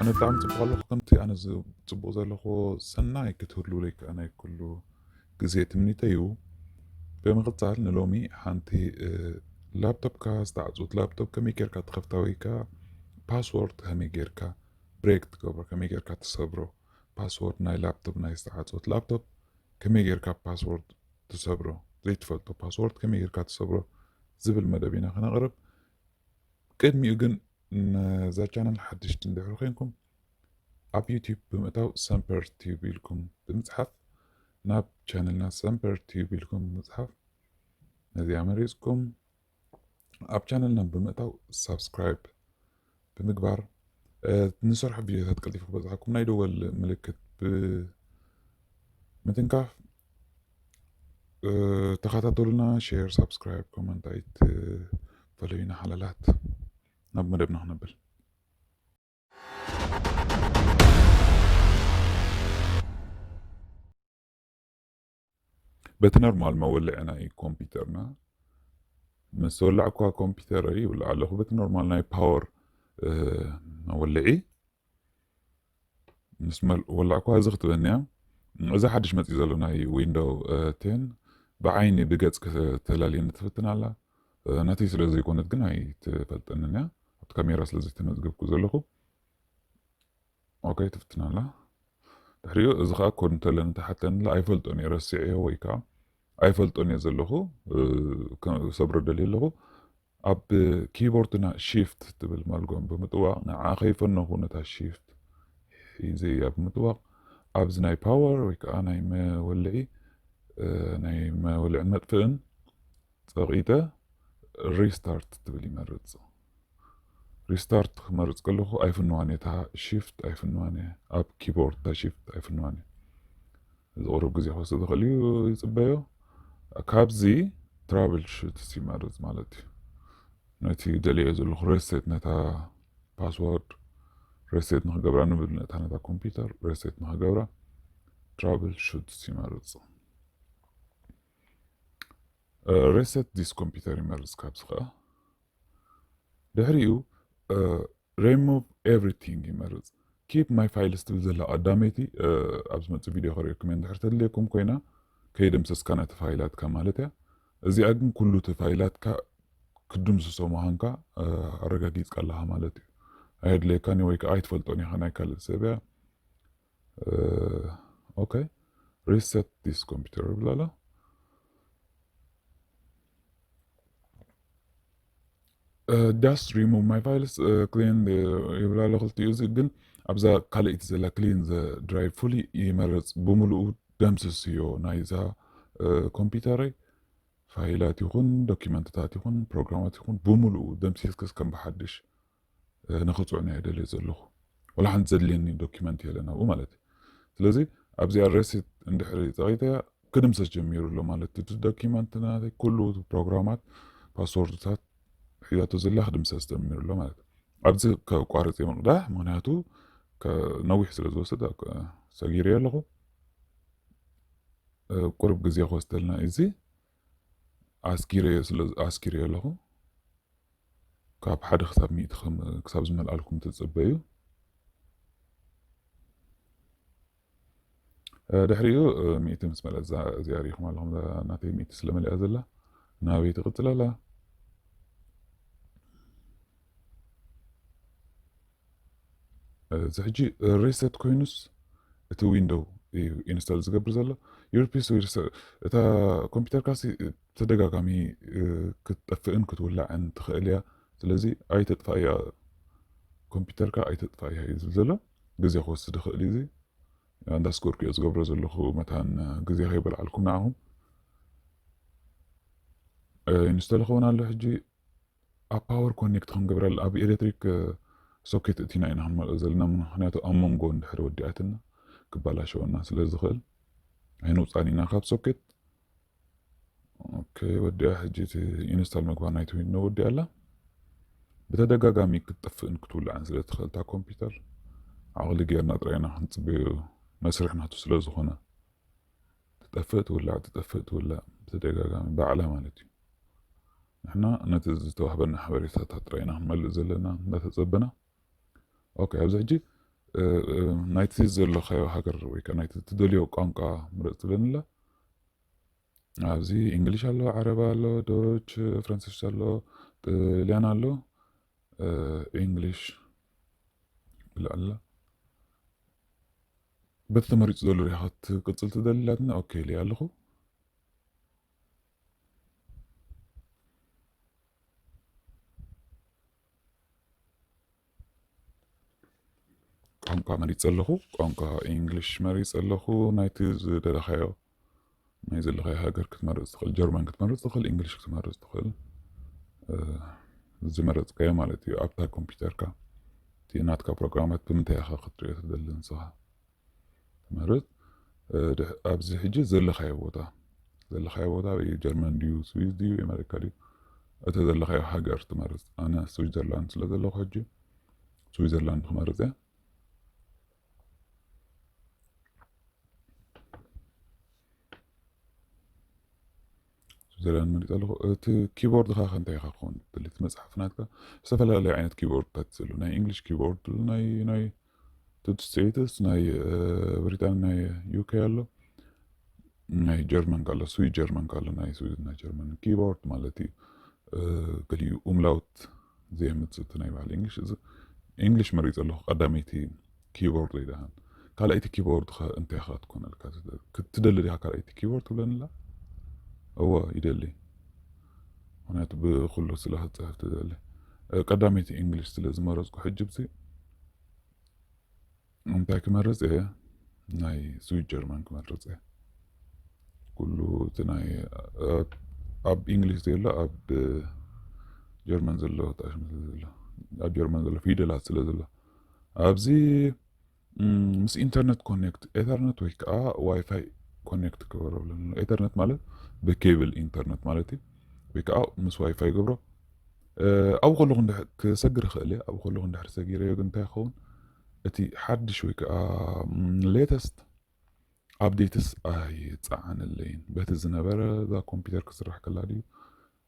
ብጣዕሚ ጽቡቕ ኣለኹ። ከምቲ ኣነ ዝ-፣ ጽቡቕ ዘለኹ ሰናይ ክትህሉ ለይከ ናይ ኩሉ ግዜ ትምኒተይ እዩ። ብምቕጻል ንሎሚ ሓንቲ፣ እ፣ ላፕቶፕካ፣ ዝተዓጽወት ላፕቶፕ ከመይ ጌርካ ትኸፍታ ወይ ከኣ ፓስወርድ ከመይ ጌርካ ብሬክ ትገብሮ፣ ከመይ ጌርካ ትሰብሮ፣ ፓስወርድ ናይ ላፕቶፕ፣ ናይ ዝተዓጽወት ላፕቶፕ ከመይ ጌርካ ፓስወርድ ትሰብሮ፣ ዘይትፈልጦ ፓስወርድ ከመይ ጌርካ ትሰብሮ ዝብል መደብ ኢና ከነቕርብ። ቅድሚኡ ግን ነዛ ቻነል ሓደሽቲ እንድሕሪ ኮይንኩም ኣብ ዩቲዩብ ብምእታው ሰምፐር ቲዩብ ኢልኩም ብምጽሓፍ ናብ ቻነልና ሰምፐር ቲዩብ ኢልኩም ብምጽሓፍ ነዚኣ መሪጽኩም ኣብ ቻነልና ብምእታው ሳብስክራይብ ብምግባር፣ እ፣ ንሰርሖ ቪድዮታት ቀልጢፉ ክበጽሓኩም ናይ ደወል ምልክት ብምትንካፍ፣ እ፣ ተኸታተሉና። ሼር፣ ሳብስክራይብ፣ ኮመንት ኣይትፈለዩና ሓላላት። ናብ መደብና ክነብል። በቲ ኖርማል መወልዒ ናይ ኮምፒውተርና ምስ ወላዕኳ ኮምፒውተረይ ይውልዓ ኣለኹ። በቲ ኖርማል ናይ ፓወር፣ እ፣ መወልዒ ምስ መል-፣ ወላዕኳ እዚ ክትበኒ እያ። እዚ ሓድሽ መፂኡ ዘሎ ናይ ዊንዶው፣ እ፣ ቴን ብዓይኒ ብገጽ ከተላልየኒ ትፍትን ኣላ። እ፣ ናተይ ስለ ዘይኮነት ግን ኣይትፈልጠንን እያ። ኣብቲ ካሜራ ስለ ዘይተመዝገብኩ ዘለኹ። ኦኬ፣ ትፍትን ኣላ። ድሕሪኡ እዚ ኸኣ ኮድ እንተለን ተሓተንላ ኣይፈልጦን እየ፣ ረሲዐዮ ወይ ከኣ ኣይፈልጦን እየ ዘለኹ፣ እ፣ ከ-፣ ሰብሮ ደልየ ኣለኹ። ኣብ ኪቦርድና ሺፍት ትብል መልጎም ብምጥዋቕ፣ ንዓ ከይፈነኹ ነታ ሺፍት ሒዘያ ብምጥዋቕ፣ ኣብዚ ናይ ፓወር ወይ ከኣ ናይ መወልዒ፣ እ፣ ናይ መወልዕን መጥፍእን ጸቒጠ ሪስታርት ትብል ይመርጽ። ሪስታርት ክመርጽ ከለኹ ኣይፍንዋን እየ፣ እታ ሺፍት ኣይፍንዋን እየ፣ ኣብ ኪቦርድ እታ ሺፍት ኣይፍንዋን እየ። እዚ ቁሩብ ግዜ ክወስድ ዝኽእል እዩ፣ ይጽበዮ። ካብዚ ትራብል ሹትስ ይመርጽ ማለት እዩ። ነቲ ደልዮ ዘለኹ ሬሴት ነታ ፓስወርድ ሬሴት ንኽገብራ ንብል፣ ነታ ነታ ኮምፒውተር ሬሴት ንኽገብራ ትራብል ሹትስ ይመርጽ። እ፣ ሬሴት ዲስ ኮምፒውተር ይመርጽ። ካብዚ ኸኣ ድሕሪኡ፣ እ፣ ሪሙቭ ኤቭሪቲንግ ይመርጽ። ኪፕ ማይ ፋይልስ ትብል ዘላ ቀዳመይቲ፣ እ፣ ኣብ ዝመጽእ ቪድዮ ከርእየኩም እየ፣ እንድሕር ተድልየኩም ኮይና ከይደምሰስካ ነቲ ፋይላትካ ማለት እያ። እዚኣ ግን ኩሉ እቲ ፋይላትካ ክትድምስሶ ምዃንካ፣ እ፣ ኣረጋጊጽካ ኣለኻ ማለት እዩ። ኣየድልየካን ወይ ከኣ ኣይትፈልጦን ኢኻ፣ ናይ ካልእ ሰብ እያ። እ፣ ኦኬ፣ ሪሰት ዲስ ኮምፒውተር ይብል ኣሎ። እ፣ just remove my files፣ እ፣ ክሊን፣ እ፣ ይብል ኣሎ። ክልቲኡ እዚ ግን ኣብዛ ካልኣይቲ ዘላ ክሊን ዘ ድራይቭ ፉሊ ይመርጽ። ብምሉኡ ደምስስዮ ናይዛ፣ እ፣ ኮምፒውተረይ ፋይላት ይኹን ዶኪመንትታት ይኹን ፕሮግራማት ይኹን ብምሉኡ ደምሲስክስ ከም ብሓድሽ፣ እ፣ ንኽጽዕኖ እየ ደልየ ዘለኹ። ወላ ሓንቲ ዘድልየኒ ዶኪመንት የለን ኣብኡ ማለት እዩ። ስለዚ ኣብዚኣ ሬሲት እንድሕሪ ጸቒጠያ ክድምሰስ ጀሚሩ ኣሎ ማለት እዩ። እቲ ዶኪመንት ናተይ ኩሉ፣ እቲ ፕሮግራማት፣ ፓስወርድታት ሒዛቶ ዘላ ክድምሰስ ጀሚሩ ኣሎ ማለት እዩ። ኣብዚ ከቋርጽ እየ ምቕዳሕ፣ ምኽንያቱ ከ-፣ ነዊሕ ስለ ዝወስድ ኣብ-፣ ሰጊረዮ ኣለኹ። እ፣ ቁሩብ ግዜ ክወስደልና እዩ እዚ። ኣስጊረዮ ስለ-፣ ኣስጊረዮ ኣለኹ። ካብ ሓደ ክሳብ ሚእቲ ከም-፣ ክሳብ ዝመልኣልኩም ትጽበዩ። እ፣ ድሕሪኡ፣ እ፣ ሚእቲ ምስ መለኣ እዛ፣ እዚኣ ሪኢኹም ኣለኹም፣ እዛ ናተይ ሚእቲ ስለ መሊኣ ዘላ፣ ናበይ ትቕጽል ኣላ? እዚ ሕጂ ሪሰት ኮይኑስ እቲ ዊንዶው እዩ ኢንስቶል ዝገብር ዘሎ። ዩር ፒሲ ዊል ሪሰት፣ እታ ኮምፒውተርካ ሲ ተደጋጋሚ፣ እ፣ ክትጠፍእን ክትውላዕን ትኽእል እያ። ስለዚ ኣይተጥፋእያ፣ ኮምፒውተርካ ኣይተጥፋእያ እዩ ዝብል ዘሎ። ግዜ ክወስድ ይኽእል እዩ። እዚ ኣንዳስኮርኩ እየ ዝገብሮ ዘለኹ፣ መታን ግዜ ከይበልዓልኩም ንዓኹም። እ፣ ኢንስቶል ይኸውን ኣሎ። ሕጂ ኣብ ፓወር ኮኔክት ክንገብረላ፣ ኣብ ኤሌክትሪክ፣ እ፣ ሶኬት እቲና ኢና ክንመልኦ ዘለና፣ ምኽንያቱ ኣብ መንጎ እንድሕር ወዲኣትና ክበላሸወና ስለ ዝኽእል ኣይነውፃን ኢና ካብ ሶኬት። ኦኬ፣ ወዲኣ። ሕጂ እቲ ኢንስታል ምግባር ናይቲ ዊንዶ ወዲኣ ኣላ። ብተደጋጋሚ ክትጠፍእን ክትውላዕን ስለ ትኽእል እታ ኮምፒውተር፣ ዓቕሊ ጌርና ጥራይ ኢና ክንጽበዮ፣ መስርሕ ናቱ ስለ ዝኾነ። ትጠፍእ ትውላዕ፣ ትጠፍእ ትውላዕ ብተደጋጋሚ ባዕላ ማለት እዩ። ንሕና ነቲ ዝተዋህበና ሓበሬታታት ጥራይ ኢና ክንመልእ ዘለና እንዳተጸበና። ኦኬ፣ ኣብዚ ሕጂ እ፣ እ፣ ናይቲ ዘለኻዮ ሃገር ወይ ከኣ ናይቲ ትደልዮ ቋንቋ ምረጽ ትብለኒ ኣላ። ኣብዚ እንግሊሽ ኣሎ፣ ዓረብ ኣሎ፣ ዶች፣ ፍራንሲስ ኣሎ፣ ጥልያን ኣሎ። እ፣ እንግሊሽ ብላዕ ኣላ። በቲ ተመሪጹ ዘሎ ዲኻ ክትቅጽል ትደሊ ኢላትኒ። ኦኬ ኢለ ኣለኹ። ቋንቋ መሪጸ ኣለኹ። ቋንቋ እንግሊሽ መሪጸ ኣለኹ። ናይቲ ዝደለኻዮ፣ ናይ ዘለኻዮ ሃገር ክትመርጽ ትኽእል፣ ጀርመን ክትመርጽ ትኽእል፣ እንግሊሽ ክትመርጽ ትኽእል። እ፣ ዝመረጽካዮ ማለት እዩ። ኣብታ ኮምፒውተርካ እቲ ናትካ ፕሮግራማት ብምንታይ ኢኻ ክትሪኦ ትደሊ ንስኻ? ትመርጽ። እ፣ ድሕ-፣ ኣብዚ ሕጂ ዘለኻዮ ቦታ፣ ዘለኻዮ ቦታ ወይ ጀርመን ድዩ፣ ስዊዝ ድዩ፣ ኣሜሪካ ድዩ? እቲ ዘለኻዮ ሃገር ትመርጽ። ኣነ ስዊዘርላንድ ስለ ዘለኹ ሕጂ ስዊዘርላንድ ክመርጽ እየ። ስዊዘርላንድ መሪጸ ኣለኹ። እቲ ኪቦርድኻ ከ እንታይ ኢኻ ክኸውን ትደሊ? እቲ መጽሓፍ ናትካ ዝተፈላለዩ ዓይነት ኪቦርድታት ዘሎ፣ ናይ እንግሊሽ ኪቦርድ፣ ናይ፣ ናይ ዩናይትድ ስቴትስ፣ ናይ፣ እ፣ ብሪጣንያ፣ ናይ ዩ ኬ ኣሎ፣ ናይ ጀርመን ከ ኣሎ፣ ስዊስ ጀርመን ከ ኣሎ፣ ናይ ስዊስ ናይ ጀርመን ኪቦርድ ማለት እዩ። እ፣ ገሊኡ ኡምላውት ዘየምጽእ እቲ ናይ ባህሊ እንግሊሽ፣ እዚ እንግሊሽ መሪጸ ኣለኹ። ቀዳመይቲ ኪቦርድ ወይ ደኣ ካልኣይቲ ኪቦርድ ከ እንታይ ኢኻ ክትኮነልካ ትደሊ? ክትደሊ ዲኻ ካልኣይቲ ኪቦርድ ትብለኒ ኣላ? እወ፣ ይደሊ። ምኽንያቱ ብኹሉ ስለ ክትጽሕፍ ትደሊ። እ፣ ቀዳመይቲ እንግሊሽ ስለ ዝመረጽኩ ሕጂ ብዚ እንታይ ክመርጽ እየ? ናይ ስዊስ ጀርመን ክመርጽ እየ። ኩሉ እቲ ናይ፣ እ፣ ኣብ እንግሊሽ ዘሎ ኣብ ጀርመን ዘሎ ተኣሽሙ ስለ ዘሎ፣ ኣብ ጀርመን ዘሎ ፊደላት ስለ ዘሎ፣ ኣብዚ፣ እም፣ ምስ ኢንተርነት ኮኔክት፣ ኤተርነት ወይ ከዓ ዋይፋይ ኮኔክት ክገብሮ ኣለኒ። ኤተርነት ማለት ብኬብል ኢንተርነት ማለት እዩ። ወይ ከዓ ምስ ዋይፋይ ገብሮ። እ፣ ኣብኡ ከለኹ እንድሕ-፣ ክሰግር ይኽእል እየ። ኣብኡ ከለኹ እንድሕር ሰጊረዮ ግን እንታይ ይኸውን? እቲ ሓድሽ ወይ ከዓ፣ እም፣ ሌተስት ኣፕዴትስ ኣይጸዓነለይን። በቲ ዝነበረ እዛ ኮምፒውተር ክስራሕ ከላ ድዩ?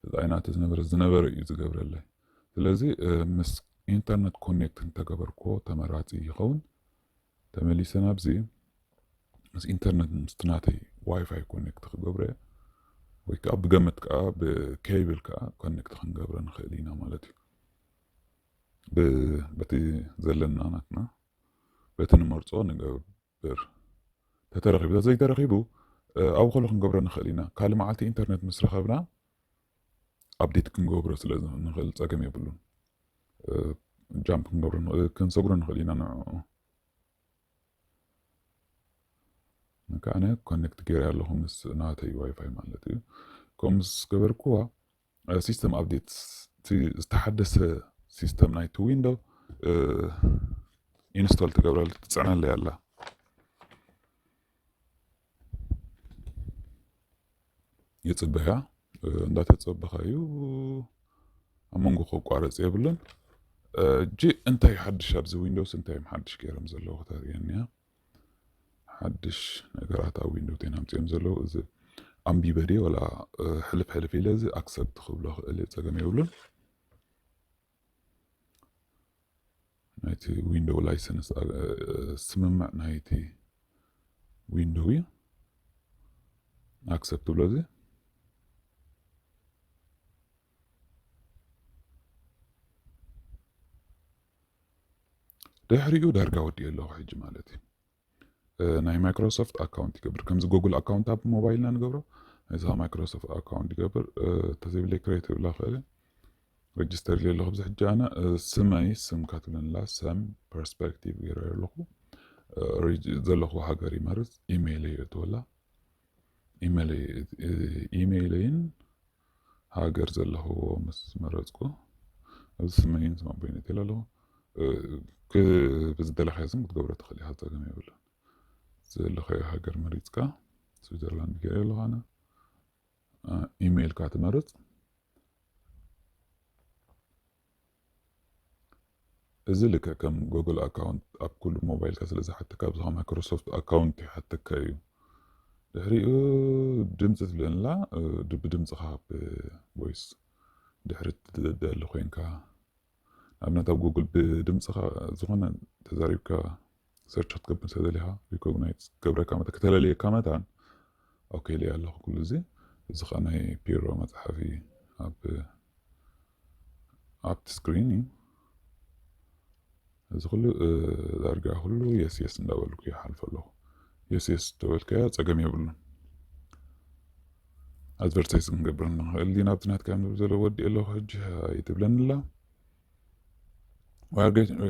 እዛ ኣይናተ ዝነበረ፣ ዝነበረ እዩ ዝገብረለይ። ስለዚ፣ እ፣ ምስ ኢንተርነት ኮኔክት እንተገበርክዎ ተመራጺ ይኸውን። ተመሊሰ ናብዚ ምስ ኢንተርነት ምስቲ ናተይ ዋይፋይ ኮኔክት ክገብረ ወይ ከዓ ብገመድ ከዓ ብኬብል ከዓ ኮኔክት ክንገብረ ንኽእል ኢና ማለት እዩ። ብ-፣ በቲ ዘለና ናትና በቲ ንመርጾ ንገብር። ተተረኺቡ፣ ተዘይተረኺቡ፣ እ፣ ኣብኡ ከሎ ክንገብሮ ንኽእል ኢና። ካልእ መዓልቲ ኢንተርነት ምስ ረኸብና ኣፕዴት ክንገብሮ ስለ ንኽእል ጸገም የብሉን። እ፣ ጃምፕ ክንገብሮ ንኽእል፣ ክንሰግሮ ንኽእል ኢና ንዕኡ። ከኣ ኣነ ኮኔክት ገይረ ኣለኹ ምስ ናተይ ዋይፋይ ማለት እዩ። ከምኡ ምስ ገበርክዋ፣ እ፣ ሲስተም ኣፕዴት፣ እቲ ዝተሓደሰ ሲስተም ናይቲ ዊንዶ፣ እ፣ ኢንስቶል ትገብረል-፣ ትጽዕነለይ ኣላ። ይጽበያ፣ እ፣ እንዳተጸበኻዩ ኣብ መንጎ ከቋርጽ የብሉን። እ፣ እጂ እንታይ ሓድሽ ኣብዚ ዊንዶውስ እንታይ እዮም ሓድሽ ገይሮም ዘለዉ ክተርእየኒ እያ። ሓድሽ ነገራት ኣብ ዊንዶው ቴን ኣምጺኦም ዘለዉ፣ እዚ ኣንቢበ ድየ ወላ፣ እ፣ ሕልፍ ሕልፍ ኢለ እዚ ኣክሰፕት ክብሎ ክእል እየ፣ ጸገም የብሉን። ናይቲ ዊንዶው ላይሰንስ፣ እ፣ እ፣ ስምምዕ ናይቲ ዊንዶው እዩ። ኣክሰፕት ብሎ እዚ። ድሕሪኡ ዳርጋ ወዲኡ ኣለኹ ሕጂ ማለት እዩ። እ፣ ናይ ማይክሮሶፍት ኣካውንት ይገብር። ከምዚ ጉግል ኣካውንት ኣብ ሞባይልና ንገብሮ፣ እዚ ኸዓ ማይክሮሶፍት ኣካውንት ይገብር። እ፣ ተዘይብለይ ክሬት ይብላ ክእል። ረጅስተር ኢለ ኣለኹ። ኣብዚ ሕጂ ኣነ፣ እ፣ ስመይ፣ ስም ካትብለንላ፣ ሰም ፐርስፔክቲቭ ገይረ ኣለኹ። እ፣ ሪጅ-፣ ዘለኹ ሃገር ይመርጽ። ኢሜይለይ የእትወላ። ኢሜይለይ፣ እ፣ ኢሜይለይን ሃገር ዘለኽዎ ምስ መረጽኩ፣ ኣብዚ ስመይን ስም ኣቦይን እትብል ኣለኹ። እ፣ ክ-፣ ብዝደለኻዮ ስም ክትገብሮ ትኽእል ኢኻ፣ ጸገም የብሉን። ዘለኻዮ ሃገር መሪጽካ፣ ስዊዘርላንድ ገይረ ኣለኹ ኣነ። እ፣ ኢሜይልካ ትመርጽ። እዚ ልክዕ ከም ጉግል ኣካውንት ኣብ ኩሉ ሞባይልካ ስለ ዝሓተካ፣ ኣብዚ ኸዓ ማይክሮሶፍት ኣካውንት ይሓተካ እዩ። ድሕሪኡ ድምፂ ትብለንላ፣ እ፣ ድ-፣ ብድምፅኻ ብቮይስ ድሕሪ ትደሊ ኮይንካ፣ ንኣብነት ኣብ ጉግል ብድምፅኻ ዝኾነ ተዛሪብካ search ክትገብር እንተ ደሊኻ recognize ክገብረካ መታን፣ ክተለልየካ መታን። ኦኬ ኢለ ኣለኹ ኩሉ እዚ። እዚ ኸዓ ናይ ፒሮ መጽሓፊ ኣብ፣ ኣብቲ screen እዩ። እዚ ኩሉ፣ እ፣ ዳርጋ ኩሉ yes yes እንዳበልኩ ይሓልፎ ኣለኹ። Yes yes ተበልካዮ ጸገም የብሉን። Advertise ክንገብር ንኽእል ዲና ኣብቲ ናትካ ንብል ዘሎ ወዲ ኣለኹ ሕጂ ኣይትብለኒ ኣላ። ዋርገ-፣ እ፣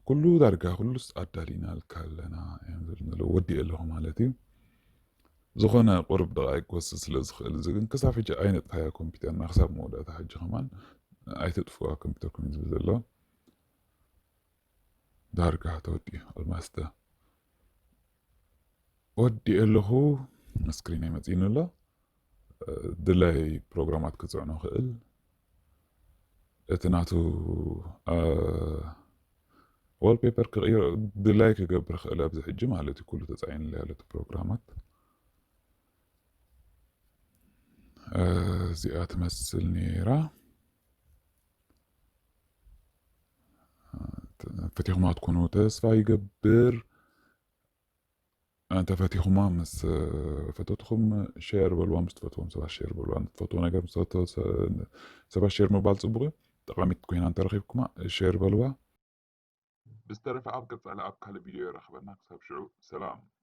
ኩሉ ዳርጋ ኩሉስ ኣዳሊናልካ ኣለና እዮም ዝብል ዘለዉ። ወዲ ኣለኹ ማለት እዩ። ዝኾነ ቁሩብ ደቓይቅ ክወስድ ስለ ዝኽእል፣ እዚ ግን ክሳብ ሕጂ ኣይነጥፋያ ኮምፒውተርና፣ ክሳብ መወዳእታ ሕጂ ከማን ኣይተጥፍዋ ኮምፒውተርኩም እዩ ዝብል ዘሎ። ዳርጋ ተወዲኡ፣ almost ወዲኡ ኣለኹ። ስክሪን ኣይመጽእኒ ኣሎ። ድላይ ፕሮግራማት ክጽዕኖ ክእል። እቲ ናቱ፣ እ፣ ዋልፔፐር ክቕይሮ ድላይ ክገብር ክእል ኣብዚ ሕጂ ማለት እዩ። ኩሉ ተጻዒኑለይ ኣሎ እቲ ፕሮግራማት። እ፣ እዚኣ ትመስል ነይራ። ፈቲኹማ ትኮኑ ተስፋ ይገብር። እንተ ፈቲኹማ ምስ ፈተትኹም ሼር በልዋ፣ ምስ ትፈትዎም ሰባት ሼር በልዋ። ንትፈትዎ ነገር ምስ ትፈትዎ ሰ-፣ ሰባት ሼር ምባል ጽቡቕ እዩ። ጠቓሚት ኮይና እንተረኺብኩማ ሼር በልዋ። ብዝተረፈ ኣብ ቀጻሊ ኣብ ካልእ ቪድዮ ይረኽበና። ክሳብ ሽዑ ሰላም።